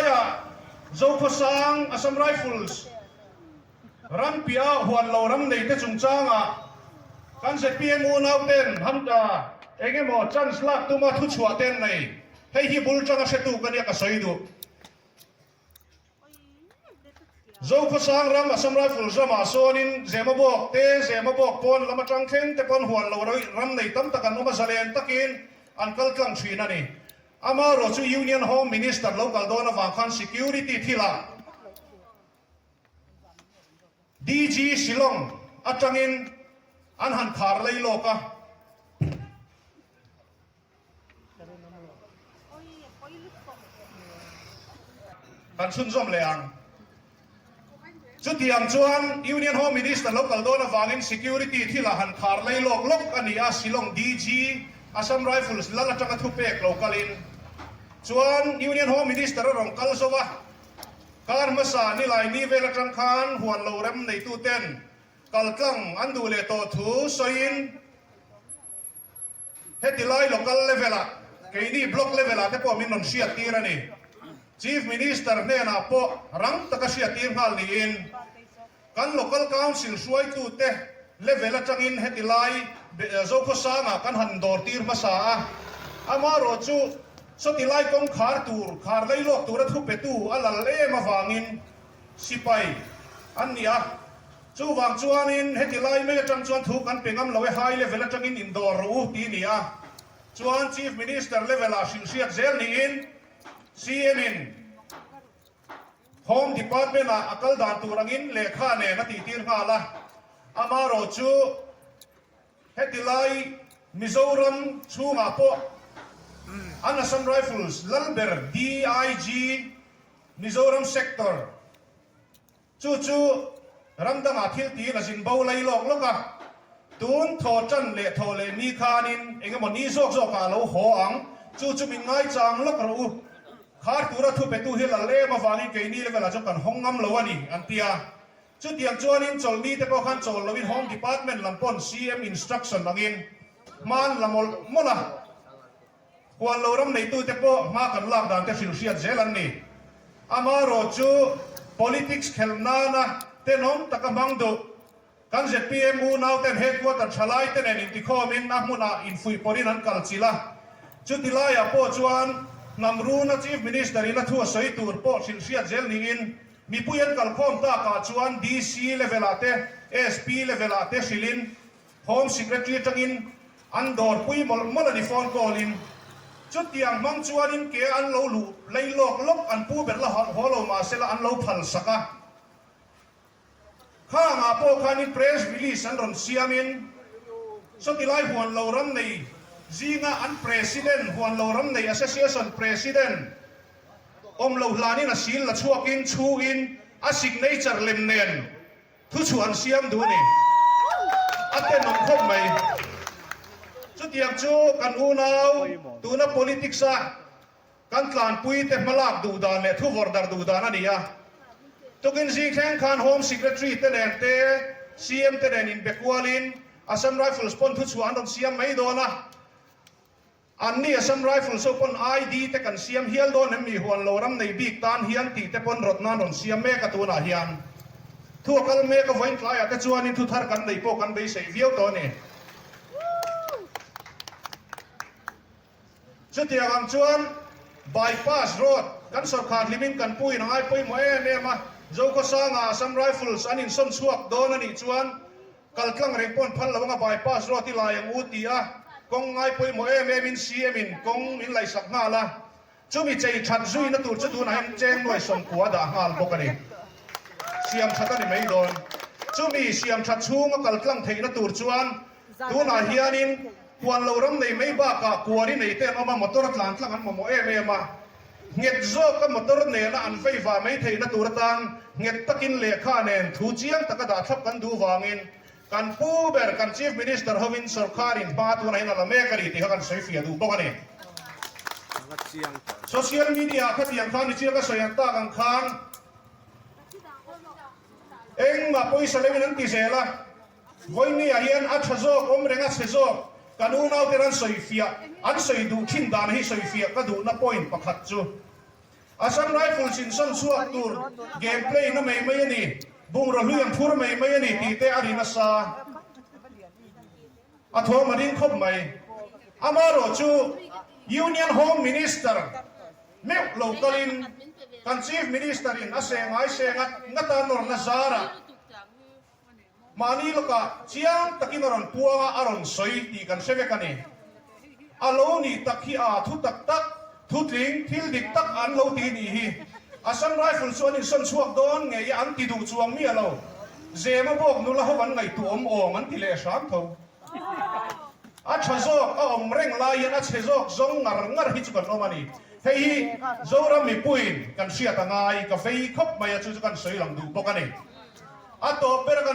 Haiah Zokhawsang Assam Rifles ram piah huan lo ram nei te chungchangah kan zpm unau ten hamta eng emaw chance lak tuma thu chhuah te an nei. Hei hi bul tanga hretu ka nia ka sawi duh. Zokhawsang ram Assam Rifles ramah sawnin Zemabawk te, Zemabawk pawn lam atang thleng te pawn huan lo ram nei tam tak an awm a, zalen takin an kal tlang thin a ni. Amaherawh chu Union Home Minister lo kal dawn avang khan security thilah DG Shillong atangin an han khar lei lawk a. Kan chhunzawm leh ang. Chutiang chuan Union Home Minister lo kal dawn avangin security thilah han khar lei lawk lawk a ni a, Shillong DG, Assam Rifles lal atanga thupek lo kalin chuan Union Home Minister a rawn kal zo a, kar hmasa nilai ni vel atang khan huan lo rem neituten kaltlang an duh leh tawh thu sawiin, Heti lai local level ah keini block level ah te pawh min rawn hriat tir a ni. Chief Minister hnenah pawh rang taka hriat tir nghal niin kan local council hruaitute level atangin heti lai Zokhawsangah kan han dawr tir hmasa a. Amaherawh chu sawti lai kawng khar tur, khar lei lawk tura thupetu a lal em avangin sipai an ni a. Chuvang chuanin heti lai mai atang chuan thu kan pe ngam lo e, high level atangin indawr rawh u tih a ni a. Chuan Chief Minister level ah hrilhhriat zel niin CM in Home Department ah a kal dan tur angin lehkha nen a tihtir nghal a. Amaherawh chu heti lai Mizoram chhungah pawh an Assam Rifles lalber DIG Mizoram Sector, Chu chu ram dangah thil tiin a zin bo lai lawk lawk a, tun thaw tan leh thaw leh ni khanin eng emaw ni zawk zawkah a lo haw ang, chu chu min ngaichang lawk rawh u. Khar tura thu petu hi lal em avangin keini level ah chuan kan hawng ngam lo a ni, an ti a. Chutiang chuanin chawlhni te pawh khan chawl loin Home Department lam pawn CM instruction angin hman la mawlh mawlh a. Huan lo ram neitute pawh hma kan lak dan te hrilh hriat zel an ni. Amaherawh chu politics khelh nana tenawm taka hmang duh kan zpm unauten headquarter thalai te nen intikhawmin a hmunah infuihpawrhin an kal chilh a. Chuti laiah pawh chuan hnam runa Chief Minister in a thu a sawi tur pawh hrilh hriat zel niin mipui an kalkhawm takah chuan DC level ah te SP level ah te hrilhin Home Secretary atangin an dawr pui mawlh mawlh a ni phone call in. Chutiang hmang chuanin ke an lo luh lei lawk lawk an pu ber la haw lo mahsela an lo phal sak a. Khangah pawh khanin press release an rawn siamin sawtilai huan lo ram nei zinga an President huan lo ram nei Association President awm lo hlanin a sil la chhuakin chhuin a signature lem nen Thu chu an siam duh a ni. A tenawm khawp mai. Chutiang chu kan unau tuna politics a kan tlanpui te hmalak duh dan leh thu vawrh darh duh dan a ni a. Tukin zing thleng khan Home Secretary te nen te CM te nen inbe kualin Assam Rifles pawn thuchhuah an rawn siam mai dawn a. Anni Assam Rifles ho pawn ID te kan siam hial dawn em mi huan lo ram nei bik tan hian tih te pawn rawt nan rawn siam mek a tunah hian thu a kal mek a vawiin tlaiah te chuanin thu thar kan nei pawh kan beisei viau tawh a ni. Chutiang ang chuan Bypass Road kan sawrkhar hlimin kan puin a ngai pawimawh em em a, Zokhawsanga Assam Rifles an insawn chhuak dawn a nih chuan Kal tlang reng paw'n phal lo anga bypass road i lai ang u ti a, kawng ngai pawimawh em em in CM in kawng min laihsak nghal a, chumi chei that zuina tur chu tunah hian cheng nuai sawmkua a dah nghal bawk a ni. Siam that a ni mai dawn. Chumi siam that chhunga kal tlang theihna tur chuan tunah hianin huan lo ram nei mai bakah kuari nei te an awm a, motor tlan tlang an mamawh em em a, nghet zawka motor nena an vei vah mai theihna tur atan nghet takin lehkha nen thu chiang taka dah thlap kan duh vangin kan pu ber kan Chief Minister hovin sawrkharin hma tunah hian a la mek a ni tih kha kan sawi fiah duh bawk a ni. Social media ah khatiang khan nichina ka sawi ang tak ang khan engmah pawisa leuhin an ti zel a. Vawinia hian a tha zawk awm reng a chhe zawk kan unauten an sawi fiah an sawi duh thin dan hi sawi fiah ka duhna point pakhat chu. Assam Rifles in sawn chhuak tur game play na mai mai a ni, bungraw hlui an phur mai mai a ni tih te a ri nasa. A thawm a ding khawp mai. Amaherawh chu Union Home Minister meuh lo kalin kan Chief Minister in a seh ngai seh ngat ngat a nawrna zarah mahni lawkah chiang takin a rawn puang a, a rawn sawi tih kan hre vek a ni. A lo nih tak hi a thu tak tak, thutling, thil dik tak an lo ti nih hi. Assam Rifle chu an insawn chhuak dawn ngei a, an ti duh chuang miah lo. Zema bawk nula ho an ngaihtuah awm awm an ti leh hram tho. A tha zawk a awm reng lai hian a chhe zawk zawng ngar ngar hi chu kan awm a ni. Hei hi Zoram mipuiin kan hriat a ngai, ka vei khawp mai a, chu chu kan sawi lang duh bawk a ni. A tawp ber a kan.